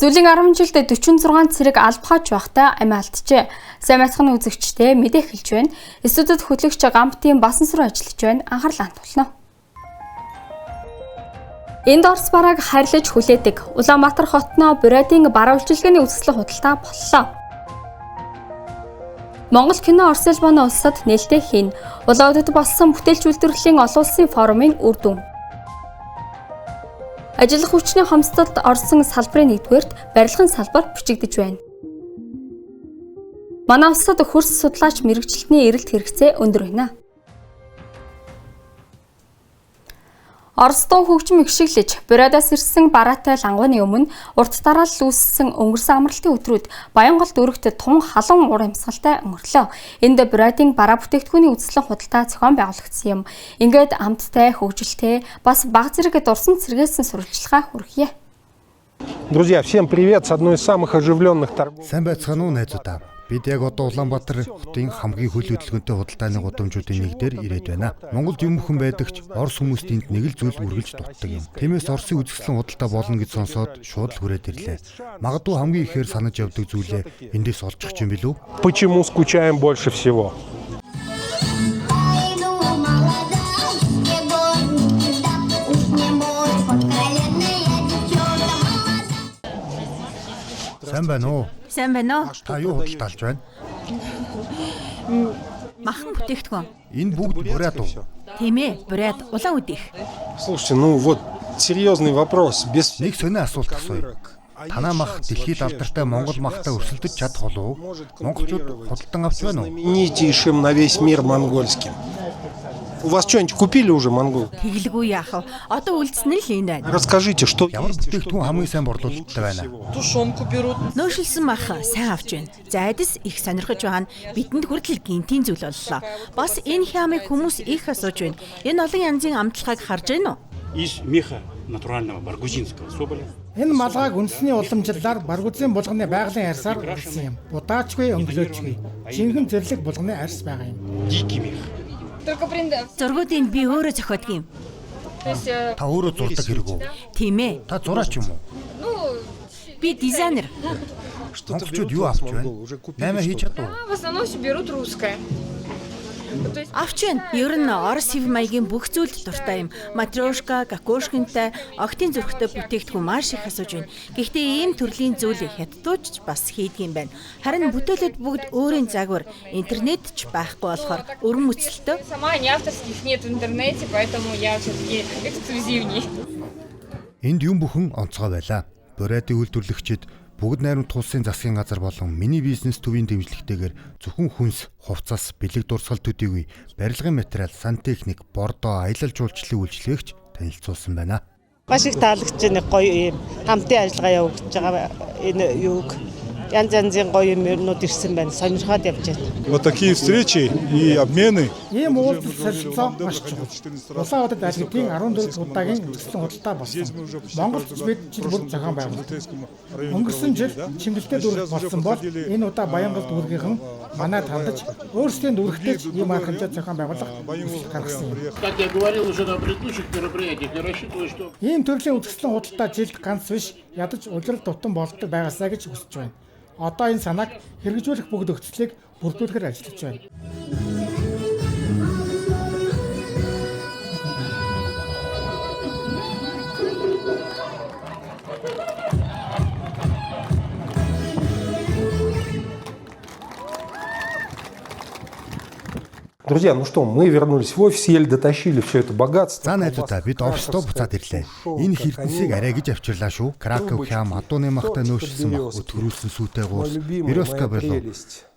Сүүлийн 10 жилд 46 цэрэг албахаж байхдаа амиа алджээ. Сайн байцгаана үзэгчдээ мэдээ эхэлж байна. Студид хөтлөгч Гамбтын Басансруу ажиллаж байна. Анхаарлаа хандуулна. Энд Орос барааг хайрлаж хүлээдэг. Улаанбаатар хотноо Бурядын бараа үйлчилгээний үзэсгэлэн худалдаа боллоо. Монгол кино Орос улбаны улсад нээлттэй хийн. Улаанбаатарт болсон бүтээлч үйлдвэрлэлийн олон улсын форумын үр дүн. Ажиллах хүчний хомсдолд орсон салбарын нэгдүгээрт барилгын салбар бичигдэж байна. Манай улсад хөрс судлаач мэрэгчлэлтний эрэлт хэрэгцээ өндөр байна. Орос дуу хөгжим ихшиглэж, Бурядаас ирсэн бараатай лангууны өмнө урт дараалал үүссэн өнгөрсөн амралтын өдрүүд Баянгол дүүрэгт тун халуун уур амьсгалтай өнгөрлөө. Энд Бурядын бараа бүтээгдэхүүний үзэсгэлэн худалдаа зохион байгуулагдсан юм. Ингээд амттай, хөгжилтэй, бас баг зэрэг дурсан сэргээсэн сурвалжлагаа хүргье. Друзья, всем привет с одной из самых оживленных торговых. Сайн байцгаана уу, найзуудаа. Бид яг одоо Улаанбаатар хотын хамгийн хөл хөдөлгөөнтэй худалдааны гудамжуудын нэг дээр ирээд байна. Монголд юм бүхэн байдаг ч Орос хүмүүст энд нэг л зүйл үргэлж дутдаг юм. Тиймээс Оросын үзэсгэлэн худалдаа болно гэж сонсоод шууд л хүрээд ирлээ. Магадгүй хамгийн ихээр санаж явдаг зүйлээ эндээс олчих юм билүү? Почему скучаем больше всего? Пойду молодая, не бойся, уж не мой подколенная девчонка молодая. Сайн байна уу? Сайн байна уу? Та юу худалдаалж байна? Махан бүтээгдэхүүн. Энэ бүгд бурят уу? Тийм ээ, бурят улаан үдих. Слушайте, ну вот серьезный вопрос. Без Нэг сонин асуулт асууя. Танай мах дэлхийд алдартай монгол махтай өрсөлдөж чадах болов уу? Монголчууд худалдан авч байна уу? Знаменитейшим на весь мир монгольским. У вас что-нибудь купили уже, монгол? Тэгэлгүй яах вэ? Одоо үлдсэн нь л энэ байна. Расскажите, что Ямар есть и что бүтээгдэхүүн хамгийн сайн борлуулалттай байна? Тушенку берут. Нөөшилсөн мах сайн авч байна. Зайдас их сонирхож байгаа нь бидэнд хүртэл гинтийн зүйл боллоо. Бас энэ хямыг хүмүүс их асууж байна. Энэ олон янзын амтлагыг харж байна уу? Из меха натурального баргузинского соболя. Энэ малгайг үндэсний уламжлалаар Баргузын булганы байгалийн арьсаар урьсан юм. Будаачгүй, өнгөлөөчгүй. Жинхэнэ зэрлэг булганы арьс байгаа юм. Дикий мех. Только принт. Зургуудыг би өөрөө зохиодог юм. То есть, Та өөрөө зурдаг хэрэг үү? Тийм ээ. Та зураач юм уу? ну, Би дизайнер. Монголчууд юу авч байна? Наймаа хийж чадав уу? в основном все берут русское. То есть, Авч байна. Ер нь Орос хэв маягийн бүх зүйлд дуртай юм. Матрешка, кокошкинтай, огтын зүрхтэй бүтээгдэхүүн маш их асууж байна. Гэхдээ ийм төрлийн зүйл хятадууд ч бас хийдэг юм байна. Харин бүтээлүүд бүгд өөрийн загвар, интернет ч байхгүй болохоор өрн мөцөлтөө. Сама не авторских нет в интернете, поэтому я все-таки эксклюзивней. Энд юм бүхэн онцгой байлаа. Бурядын үйлдвэрлэгчид бүгд найрамдах улсын засгийн газар болон миний бизнес төвийн дэмжлэгтэйгээр зөвхөн хүнс, хувцас, бэлэг дурсгал төдийгүй барилгын материал, сантехник, бордоо, аялал жуулчлалын үйлчилгээгч танилцуулсан байна. Маш их таалагдж байна, гоё юм. Хамтын ажиллагаа явагдаж байгаа энэ юуг янз янзын гоё юмнууд ирсэн байна. Сонирхоод явж байна. Вот такие встречи и обмены. Ийм уулзалт солилцоо маш чухал. Улаанбаатарт аль хэдийн 14 удаагийн үзэсгэлэн худалдаа болсон. Монголд ч бид жил бүр зохион байгуулдаг. Өнгөрсөн жил Чимгэлтэй дүүрэгт болсон бол энэ удаа Баянгол дүүргийнхэн манайд хандаж өөрсдийн дүүрэгтээ ч ийм арга хэмжээ зохион байгуулах хүсэл гаргасан юм. Как я говорил уже на предыдущих мероприятиях, я рассчитываю, что Ийм төрлийн үзэсгэлэн худалдаа жилд ганц биш ядаж улирал тутам болдог байгаасай гэж хүсэж байна. Одоо энэ санааг хэрэгжүүлэх бүгд өгцлийг бүрдүүлэхээр ажиллаж байна. Друзья, ну что, мы вернулись в офис, еле дотащили все это богатство. За найзуудаа, бид офистоо буцаад ирлээ. Энэ хэрдэнсийг арай гэж авчирлаа шүү. Краков хям, адууны махтай нөөшилсөн мах, өтгөрүүлсэн сүйтэй гуурс, березка болов.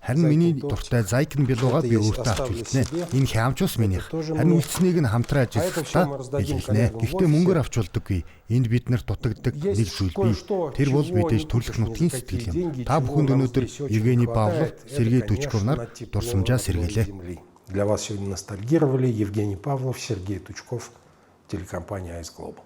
Харин миний дуртай Зайкин билууга би өөртөө авч үлднэ. Энэ хямч ус минийх. Харин үлдсэнийг нь хамтран ажиллахдаа бэлгэлнэ. Гэхдээ мөнгөөр авч болдоггүй. Энд бид нар дутагддаг нэг зүйл бий. Тэр бол мэдээж төрөлх нутгийн сэтгэл юм. Та бүхэнд өнөөдөр Евгений Павлов, Сергей Тучков нар дурсамжаа сэргээлээ. Для вас сегодня ностальгировали Евгений Павлов, Сергей Тучков, телекомпания Ice Global.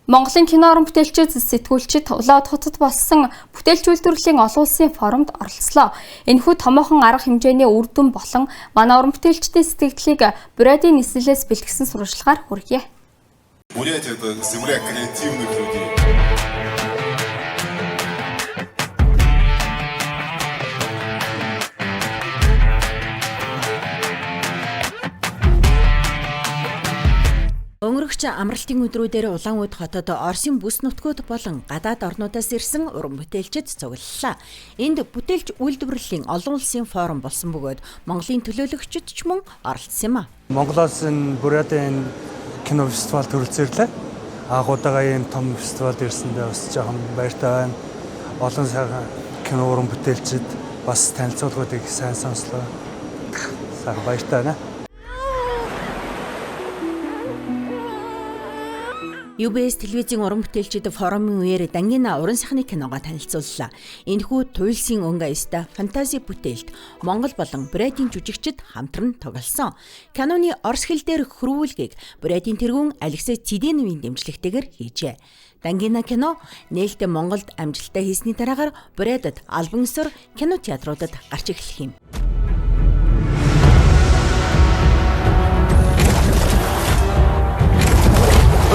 Монголын кино уран бүтээлчид, сэтгүүлчид Улаанбаатар хотод болсон бүтээлч үйлдвэрлэлийн олон улсын форумд оролцлоо. Энэхүү томоохон арга хэмжээний үр дүн болон манай уран бүтээлчдийн сэтгэгдлийг Бурядын нислэлээс бэлтгэсэн сурвалжлагаар хүргье. Бурятия – это земля креативных людей. Өнгөрч амралтын өдрүүдээр Улаануд хотод Оросын бүс нутгууд болон гадаад орнуудаас ирсэн уран бүтээлчид цуглалаа. Энд бүтээлч үйлдвэрлэлийн олон улсын форум болсон бөгөөд Монголын төлөөлөгчид ч мөн оролцсон юм а. Монголоос энэ Бурятын кино фестивал төрөлцөн ирлээ. Анх удаага ийм том фестивалд ирсэндээ бас жоохон баяртай байна. Олон сайхан кино уран бүтээлчид бас танилцуулгуудыг сайн сонслоо. Сайхан баяртай байна. UBS телевизийн уран бүтээлчид форумын үеэр Дангина уран сайхны киногоо танилцууллаа. Энэхүү туйлсын өнгө аястай фэнтези бүтээлд Монгол болон Бурятын жүжигчид хамтран тоглосон. Киноны орос хэл дээр хөрвүүлгийг Бурятын тэргүүн Алексей Циденовын дэмжлэгтэйгээр хийжээ. Дангина кино нээлттэй Монголд амжилттай хийсний дараагаар Бурятад албан ёсоор кино театруудад гарч эхлэх юм.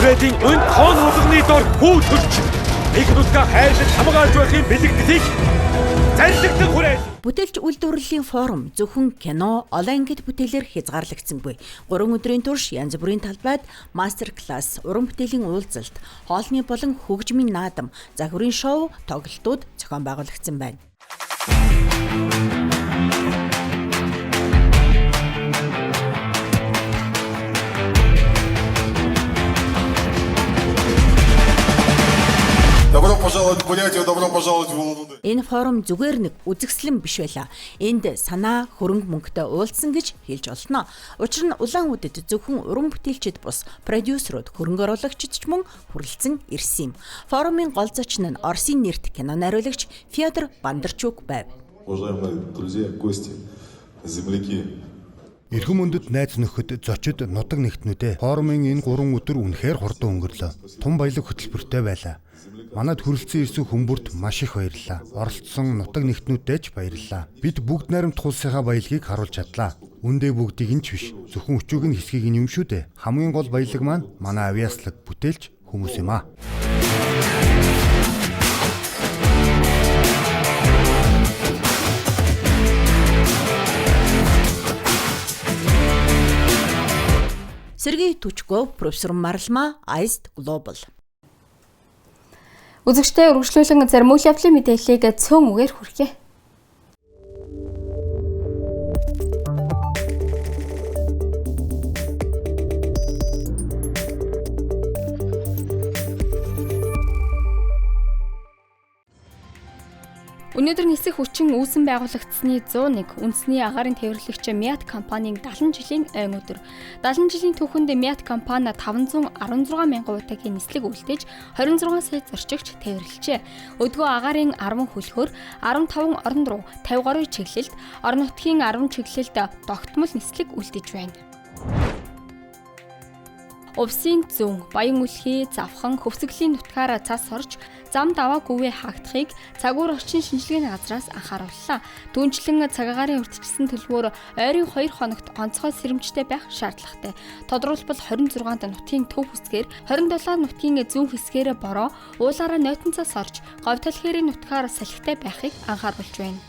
Бурятын өн тоон хулганы дор хүү төрч нэг нутгаа хайрлаж хамгаалж байхын бэлэгдлийг зарлигдан хүрээ. Бүтээлч үйлдвэрлэлийн форум зөвхөн кино, олон ангид бүтээлээр хязгаарлагдсангүй. 3 өдрийн турш янз бүрийн талбайд мастер класс, уран бүтээлийн уулзалт, хоолны болон хөгжмийн наадам, загварын шоу, тоглолтууд зохион байгуулагдсан байна. Добро пожаловать в Бурятию, добро пожаловать в Улан-Удэ. Энэ форум зүгээр нэг үзэсгэлэн биш байлаа. Энд санаа хөрөнгө мөнгөтэй уулзсан гэж хэлж болно. Учир нь Улаан-Удэд зөвхөн уран бүтээлчид бус продюсерууд, хөрөнгө оруулагчид ч мөн хүрэлцэн ирсэн юм. Форумын гол зочин нь Оросын нэрт кино найруулагч Федор Бондарчук байв. Уважаемые друзья, гости, земляки. Эрхэм мөндөд найз нөхөд, зочид, нутаг нэгтнүүдээ. Форумын энэ 3 өдөр үнэхээр хурдан өнгөрлөө. Тун баялаг хөтөлбөртэй байлаа. Манад хүрэлцэн ирсэн хүмүүрт маш их баярлалаа. Оролцсон нутаг нэгтнүүддээ ч баярлалаа. Бид бүгд найрамдах улсынхаа баялагийг харуулж чадлаа. Үндэ бүгдийг нь ч биш, зөвхөн өчүүг нь хэсгийг нь юм шүү дээ. Хамгийн гол баялаг маань манай авьяаслаг бүтээлч хүмүүс юм аа. Сергей Тучков, профессор Марлма, Аист Глобал. Үзэгчдээ үргэлжлүүлэн зарим үйл явдлын мэдээллийг цөөн үгээр хүргье. Өнөөдөр нисэх хүчин үүсэн байгуулагдсаны 101 үндэсний агаарын тээвэрлэгч Миат компанийн 70 жилийн ойн өдөр. 70 жилийн түүхэнд Миат компани 516 мянган удаагийн нислэг үлдээж 26 сая зорчигч тээвэрлжээ. Өдгөө агаарын 10 хөлхөөр 15 орон руу 50 гаруй чиглэлд, орон нутгийн 10 чиглэлд тогтмол нислэг үлдээж байна. Увсын зүүн, Баян үлхий, Завхан, Хөвсгөлийн нутгаараа цас орж зам даваагүйвээ хаагдахыг цагуур орчин шинжилгээний газраас анхаарууллаа. Түүнчлэн цаг агаарын урьдчилсан төлөвөөр ойрын 2 хоногт онцгой сэрэмжтэй байх шаардлагатай. Тодорхойлбол 26-нд нутгийн төв хэсгээр, 27 нутгийн зүүн хэсгээр бороо, уулаараа нойтон цас орж, говь талхирын нутгаар салхитай байхыг анхааруулж байна.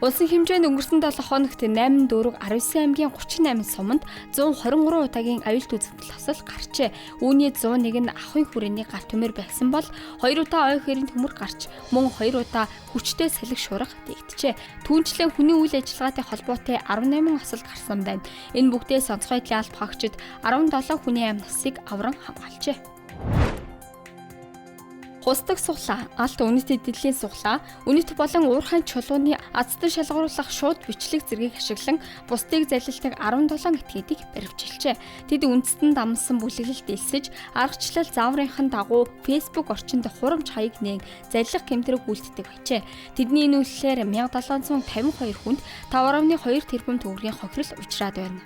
Улсын хэмжээнд өнгөрсөн 7 хоногт 8 дүүрэг 19 аймгийн 38 суманд 123 удаагийн аюулт үзэгдэл осол гарчээ. Үүний 101 нь ахуйн хүрээний гал төмөр байсан бол 2 удаа ой хэрийн төмөр гарч, мөн 2 удаа хүчтэй салхи шуурга дэгджээ. Түүнчлэн хүний үйл ажиллагаатай холбоотой 18 осол гарсан байна. Энэ бүгдээс онцгой байдлын алба хаагчид 17 хүний амь насыг авран хамгаалжээ. Хусдаг суглаа, алт үнэт эдлийн суглаа, үнэт болон уурхайн чулууны азтан шалгаруулах шууд бичлэг зэргийг ашиглан бусдыг залилдаг 17 этгээдийг баривчилжээ. Тэд үндэстэн дамнасан бүлэглэлд элсэж, аргачлал зааврынхан дагуу Facebook орчинд хурамч хаяг нээн залилах гэмтрэг үйлддэг байжээ. Тэдний энэ үйлчлэлээр 1752 хүнд 5.2 тэрбум төгрөгийн хохирол учраад байна.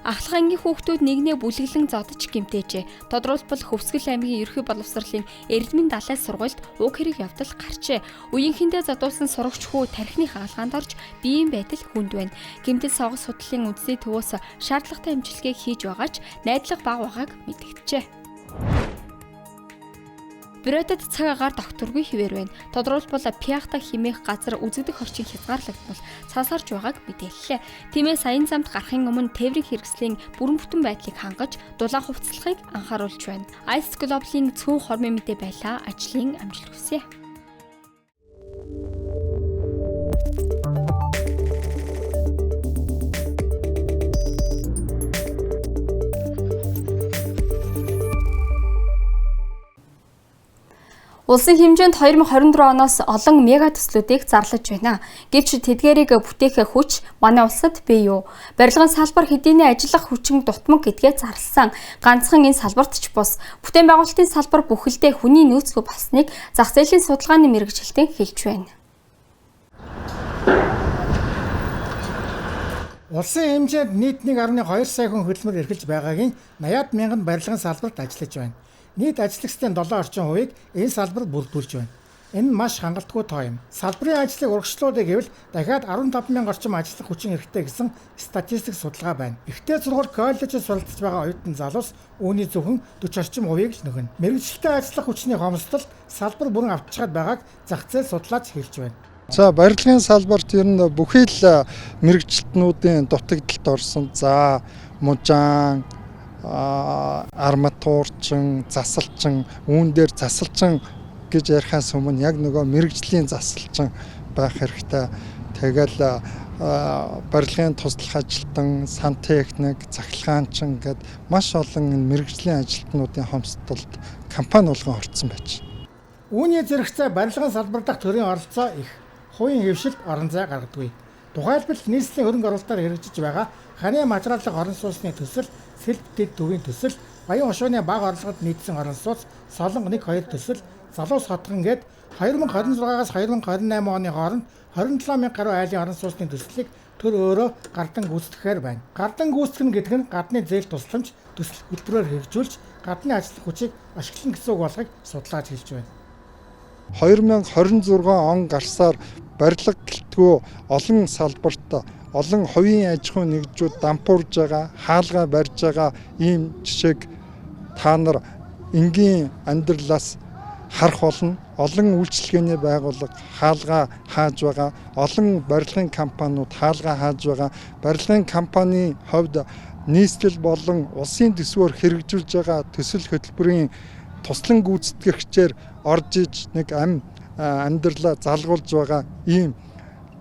Ахлах ангийн хүүхдүүд нэгнээ бүлэглэн зодож гэмтээжээ. Тодорхойлбол Хөвсгөл аймгийн ерөнхий боловсролын Эрдмийн далай сургуульд уг хэрэг явдал гарчээ. Үеийнхэндээ зодуулсан сурагч хүү тархины хагалгаанд орж биеийн байдал хүнд байна. Гэмтэл соогох судлалын үндэсний төвөөс шаардлагатай эмчилгээг хийж байгаа ч найдлага бага байгааг мэдэгджээ. Бурятад цаг агаар тогтворгүй хэвээр байна. Тодорхойлбол Пяхта хэмээх газар үзэгдэх орчин хязгаарлагдмал цаасарч байгааг мэдээллээ. Тиймээс саяын замд гарахын өмнө тээврийн хэрэгслийн бүрэн бүтэн байдлыг хангаж, дулаан хувцаслахыг анхааруулж байна. Ice Global-ийн цөөн хормын мэдээ байлаа. Ажлын амжилт хүсье. Улсын хэмжээнд 2024 оноос олон мега төслүүдийг зарлаж байна. Гэвч тэдгээрийг бүтээх хүч манай улсад бий юу? Барилгын салбар хэдийнэ ажиллах хүчин дутмаг гэдгээ зарласан. Ганцхан энэ салбарт ч бус бүтээн байгуулалтын салбар бүхэлдээ хүний нөөцгүй болсныг зах зээлийн судалгааны мэргэжилтэн хэлж байна. Улсын хэмжээнд нийт 1.2 сая хүн хөдөлмөр эрхэлж байгаагийн 80 мянган барилгын салбарт ажиллаж байна. Нийт ажиллагчдын 7 орчим хувийг энэ салбар бүрдүүлж байна. Энэ нь маш хангалтгүй тоо юм. Салбарын ажлыг урагшлуулъя гэвэл дахиад 15 мянга орчим ажиллах хүчин хэрэгтэй гэсэн статистик судалгаа байна. Ихтэй сургууль коллежид суралцж байгаа оюутан залуус үүний зөвхөн 40 орчим хувийг л нөхнө. Мэргэжилтэй ажиллах хүчний хомсдолд салбар бүрэн автчаад байгааг зах зээл судлаач хэлж байна. За барилгын салбарт ер нь бүхий л мэргэжилтнүүдийн дутагдалд орсон. За мужаан, арматурчин, засалчин, үүн дээр засалчин гэж ярихаас өмнө яг нөгөө мэргэжлийн засалчин байх хэрэгтэй. Тэгэл барилгын туслах ажилтан, сантехник, цахилгаанчин гэд маш олон энэ мэргэжлийн ажилтнуудын хомсдолд компани болгон орцсон байж. Үүний зэрэгцээ барилгын салбар дахь төрийн оролцоо их. Хувийн хэвшилт орон зай гаргадаггүй. Тухайлбал нийслэлийн хөрөнгө оруулалтаар хэрэгжиж байгаа ханы материалын орон сууцны төсөл, сэлб дэд төвийн төсөл, Баян хошууны бага орлогод нийцсэн орон сууц, Солонго 1-2 төсөл, Залуус хотгон гээд 2026-аас 2028 оны хооронд 27 мянга гаруй айлын орон сууцны төслийг төр өөрөө гардан гүйцэтгэхээр байна. Гардан гүйцэтгэнэ гэдэг нь гадны зээл тусламж төсөл хөтөлбөрөөр хэрэгжүүлж гадны ажиллах хүчийг ашиглана гэсэн үг болохыг судлаач хэлж байна. 2026 он гарсаар барилга гэлтгүү олон салбарт олон хувийн аж ахуйн нэгжүүд дампуурж байгаа, хаалгаа барьж байгаа ийм жишээг та нар энгийн амьдралаас харах болно. Олон үйлчилгээний байгууллага хаалгаа хааж байгаа, олон барилгын компаниуд хаалгаа хааж байгаа. Барилгын компанийн хувьд нийслэл болон улсын төсвөөр хэрэгжүүлж байгаа төсөл хөтөлбөрийн туслан гүйцэтгэгчээр орж иж нэг амьдралаа залгуулж байгаа ийм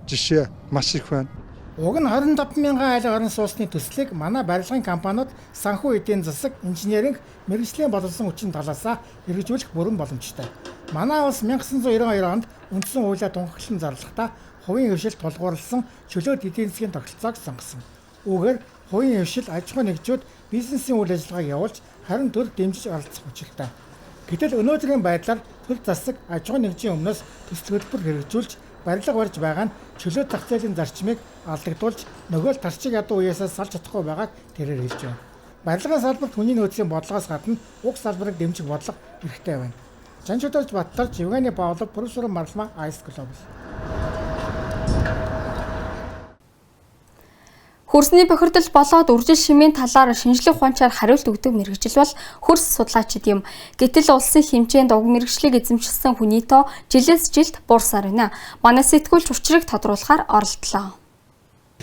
жишээ маш их байна. Уг нь 25 мянган айлын орон сууцны төслийг манай барилгын компаниуд санхүү эдийн засаг, инженеринг, мэргэжлийн боловсон хүчин талаасаа хэрэгжүүлэх бүрэн боломжтой. Манай улс 1992 онд үндсэн хуулиа тунхаглан зарлахдаа хувийн хэвшилд тулгуурласан чөлөөт эдийн засгийн тогтолцоог сонгосон. Үүгээр хувийн хэвшил, аж ахуйн нэгжүүд бизнесийн үйл ажиллагааг явуулж харин төр дэмжиж оролцох учиртай. Гэтэл өнөөдрийн байдлаар төр засаг аж ахуйн нэгжийн өмнөөс төсөл хөтөлбөр хэрэгжүүлж барилга барьж байгаа нь чөлөөт зах зээлийн зарчмыг алдагдуулж нөгөө л тарчиг ядуу үеэсээ салж чадахгүй байгааг тэрээр хэлж байна. Барилгын салбарт хүний нөөцийн бодлогоос гадна уг салбарыг дэмжих бодлого хэрэгтэй байна. Жанчудаж Баттарч, Евгений Павлов, профессор Марлмаа, Ice Global. Хөрсний бохирдол болоод үржил шимийн талаар шинжлэх ухаанчаар хариулт өгдөг мэргэжил бол хөрс судлаачид юм. Гэтэл улсын хэмжээнд уг мэргэжлийг эзэмшсэн хүний тоо жилээс жилд буурсаар байна. Манай сэтгүүлч учрыг тодруулахаар оролдлоо.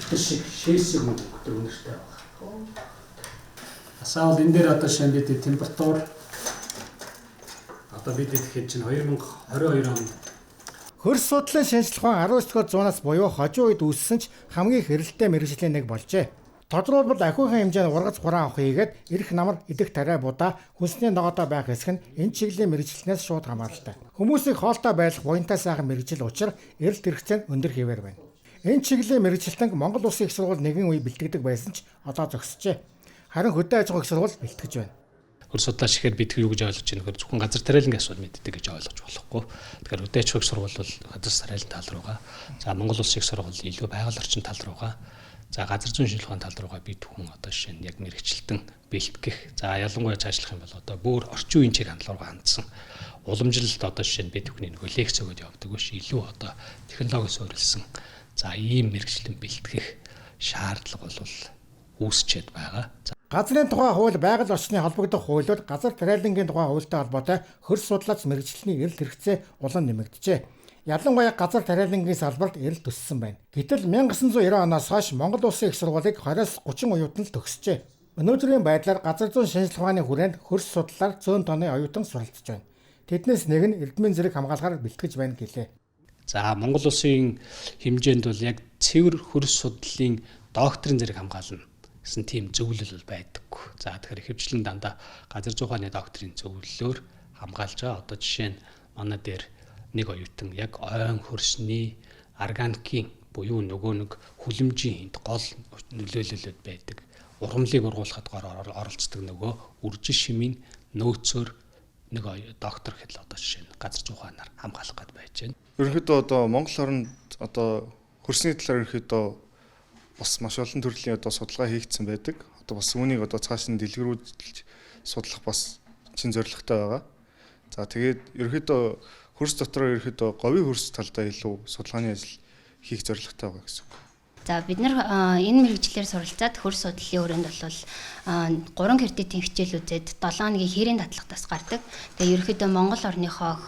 Шиг шээсэг мөнгөтэй үнэртэй байна. Асаавал энэ дээр одоо шинэ бид температур одоо бид ихэд чинь 2022 онд Хөрс судлалын шинжлэх ухаан 19-р зуунаас буюу хожим үед үүссэн ч хамгийн хэрэгэлтэй мэргэжлийн нэг болжээ. Тодорхойлбол ахуйн хэмжээнд ургац хураан авах хийгээд эрх намар идэх тариа будаа хүнсний ногоодоо байх хэсэг нь энэ чиглэлийн мэргэжилтнээс шууд хамааралтай. Хүмүүсийг хоолтой байлгах буянтай сайхан мэргэжил учраа эрэлт хэрэгцээ нь өндөр хэвээр байна. Энэ чиглэлийн мэргэжилтэнг Монгол Улсын их сургууль нэгэн үе бэлтгэдэг байсан ч одоо зогсжээ. Харин хөдөө аж ахуйн их сургууль бэлтгэж байна. Хөрс судлаач гэхээр бид юу гэж ойлгож байна гэхээр зөвхөн газар тариалангийн асуудал мэддэг гэж ойлгож болохгүй. Тэгэхээр хөдөө аж ахуйн сургууль бол газар тариалан тал руугаа, за Монгол Улсын их сургууль илүү байгаль орчин тал руугаа, за газар зүйн шинжилгээ ухааны тал руугаа бид хүн одоо жишээ нь яг мэрэгчлэн бэлтгэх. За ялангуяа цаашлах юм бол одоо бүр орчин үеийн чиг хандлага руу хандсан уламжлалт одоо жишээ нь бид бүхний нөгөө лекц өгөөд явдаг биш илүү одоо технологи суурилсан за ийм мэрэгчлэн бэлтгэх шаардлага бол үүсчээд байгаа. Газрын тухай хууль, байгаль орчны холбогдох хуулиуд газар тариалангийн тухай хуультай холбоотой хөрс судлаач мэргэжлийн эрэлт хэрэгцээ улам нэмэгджээ. Ялангуяа газар тариалангийн салбарт эрэлт өссөн байна. Гэтэл 1990 оноос хойш Монгол Улсын их сургуулийг 20-с 30 оюутан л төгсжээ. Өнөөдрийн байдлаар газар зүйн шинжилгээ ухааны хүрээнд хөрс судлалаар зөөн тооны оюутан суралцж байна. Тэднээс нэг нь эрдмийн зэрэг хамгаалахаар бэлтгэж байна гэлээ. За Монгол улсын хэмжээнд бол яг цэвэр хөрс судлалын докторийн зэрэг хамгаална гэсэн тийм зөвлөл бол байдаггүй. За тэгэхээр ихэвчлэн дандаа газар зүйн ухааны докторийн зөвлөлөөр хамгаалж байгаа. Одоо жишээ нь манай дээр нэг оюутан яг ойн хөрсний органикийн буюу нөгөө нэг хүлэмжийн хинт гол нөлөөлөлөд байдаг. Ургамлыг ургуулахад гор оролцдог нөгөө үржил шимийн нөөцөөр нэг доктор гэхэл одоо жишээ нь газар зүйн ухаанаар хамгаалах гээд байж байна. Ерөнхийдөө одоо Монгол оронд одоо хөрсний талаар ерөнхийдөө бас маш олон төрлийн одоо судалгаа хийгдсэн байдаг. Одоо бас үүнийг одоо цааш нь дэлгэрүүлж судлах бас чин зорилготой байгаа. За тэгээд ерөнхийдөө хөрс дотроо ерөнхийдөө говийн хөрс талдаа илүү судалгааны ажил хийх зорилготой байгаа гэсэн үг. За бид нар энэ мэргэжлээр суралцаад хөрс судлалын өрөөнд бол 3 кредитийн хичээл үзээд 7 хоногийн хэрийн датлагтаас гардаг. Тэгээ ерөнхийдөө Монгол орныхоо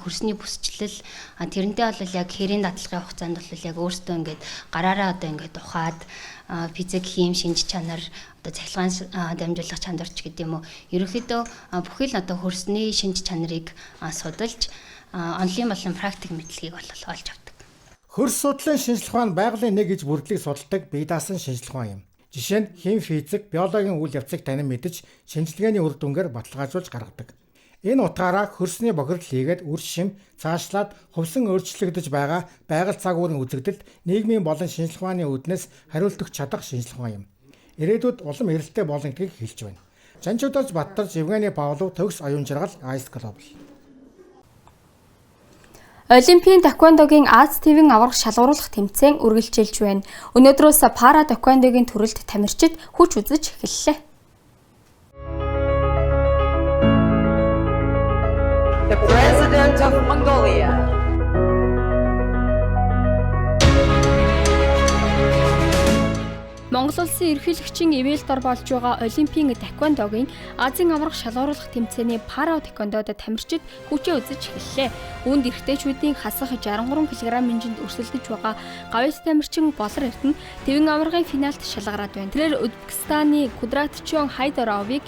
хөрсний бүсчлэл тэрнтэй бол яг хэрийн датлагын хугацаанд бол яг өөрсдөө ингээд гараараа одоо ингээд ухаад физик, хим, шинж чанар, одоо цахилгаан дамжуулах чанар ч гэдэг юм уу. Ерөнхийдөө бүхэл одоо хөрсний шинж чанарыг судалж онлын болон практик мэдлэгийг бол олж авдаг. Хөрс судлалын шинжлэх ухаан байгалийн нэг иж бүрдлийг судалдаг бие даасан шинжлэх ухаан юм. Жишээ нь хим, физик, биологийн үйл явцыг танин мэдэж шинжилгээний үр дүнгээр баталгаажуулж гаргадаг. Энэ утгаараа хөрсний бохирдол хийгээд үр шим цаашлаад хувьсан өөрчлөгдөж байгаа байгаль цаг уурын үзэгдэлд нийгмийн болон шинжлэх ухааны үүднээс хариулт өгч чадах шинжлэх ухаан юм. Ирээдүйд улам эрэлттэй болно гэдгийг хэлж байна. Жанчуудаж Баттарж, Евгений Павлов, Төгс оюун жаргал, Ice Global. Олимпийн таквондогийн Аз ТV-ийн аварга шалгаруулах тэмцээн үргэлжилж байна. Өнөөдрөөс пара таквондогийн төрөлд тамирчид хүч үзэж эхэллээ. The President of Mongolia. Монгол улсын ерөнхийлөгчийн ивэл дор болж байгаа Олимпийн таквондогийн Азийн аварга шалгаруулах тэмцээний пара таквондод тамирчид хүчээ үзэж эхэллээ. Үүнд эрэгтэйчүүдийн хасах 63 кг хэмжээнд өрсөлдөж байгаа гавьяас тамирчин Болор Эрдэнэ Тэвэн аваргын финалд шалгараад байна. Тэрээр Узбекистаны Кудратчон Хайдаровыг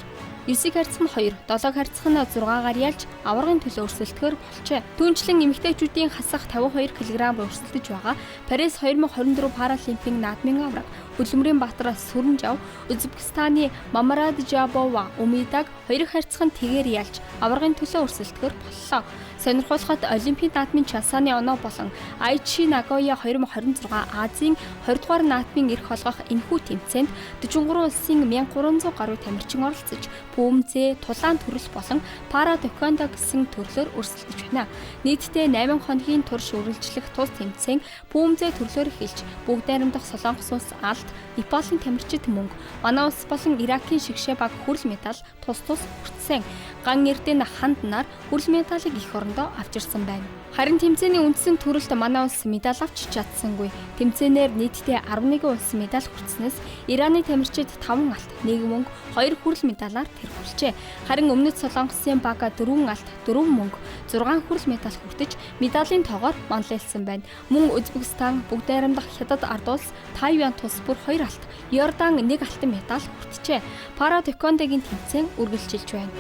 9 харьцах нь 2, 7 харьцах нь 6-гаар ялж аваргын төлөө өрсөлдөхөөр болжээ. Түүнчлэн эмэгтэйчүүдийн хасах 52 кг өрсөлдөж байгаа Парис 2024 Паралимпийн наадмын аварга Хөдөлмөрийн Баатар Сүрэнжав Узбекистаны Мамараджабова Умидаг 2 харьцах нь тэгээр ялж аваргын төлөө өрсөлдөхөөр боллоо. Сонирхолтой Олимпийн наадмын Часаны оноо болон Айчи Нагоя 2026 Азийн 20 дугаар наадмын эрх олгох энэхүү тэмцээнд 43 улсын 1300 гаруй тамирчин оролцож бүүмзээ, тулаан төрөл болон пара таквондо гэсэн төрлөөр өрсөлдөж байна. Нийтдээ 8 хоногийн турш үргэлжлэх тус тэмцээн бүүмзээ төрлөөр эхэлж бүгд найрамдах Солонгос улс алд, Непалийн тамирчид мөнгө, манай улс болон Иракийн шигшээ баг хүрэл медаль тус тус хүртсэн. Ган Эрдэнэ ханд нар хүрэл медалийг эх орондоо авчирсан байна. Харин тэмцээний үндсэн төрөлд манай улс медаль авч чадсангүй. Тэмцээнээр нийтдээ 11 улс медаль хүртснээс Ираны тамирчид 5 алт, 1 мөнгө, 2 хүрэл медалаар тэргүүлжээ. Харин Өмнөд Солонгосын баг 4 алт, 4 мөнгө, 6 хүрэл медаль хүртэж медалийн тоогоор манлайлсан байна. Мөн Узбекистан, Бүгд найрамдах Хятад ард улс, Тайван тус бүр 2 алт, Иордан 1 алтан медаль хүртжээ. Пара таквондогийн тэмцээн үргэлжилж байна.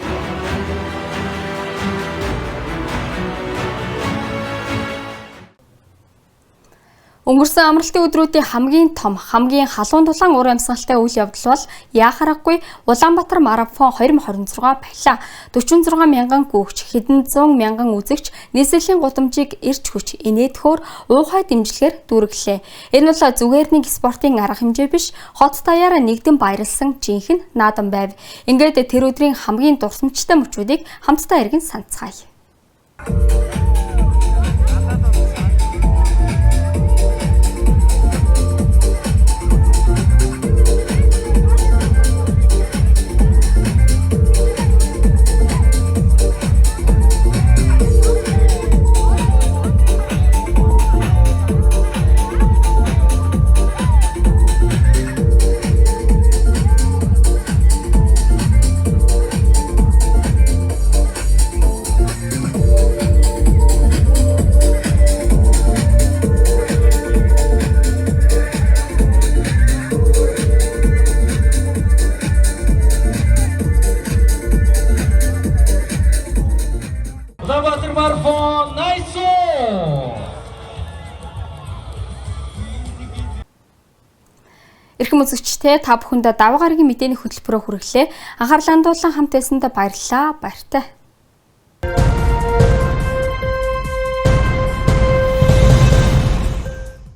Өнгөрсөн амралтын өдрүүдийн хамгийн том, хамгийн халуун дулаан уур амьсгалтай үйл явдал бол яахаргагүй Улаанбаатар марафон 2026 байлаа. 46 мянган гүйгч, хэдэн зуун мянган үзэгч нийслэлийн гудамжийг эрч хүч, инээдхөөр уухай дэмжлэгээр дүүргэлээ. Энэ бол зүгээр нэг спортын арга хэмжээ биш, хот даяараа нэгдэн баярлсан жинхэнэ наадам байв. Ингээд тэр өдрийн хамгийн дурсамжтай мөчүүдийг хамтдаа эргэн санацгаая. Эрхэм үзэгчдээ, та бүхэндээ Даваа гарагийн мэдээний хөтөлбөрөөр хүргэлээ. Анхаарлаа хандуулан хамт байсанд баярлалаа. Баяртай.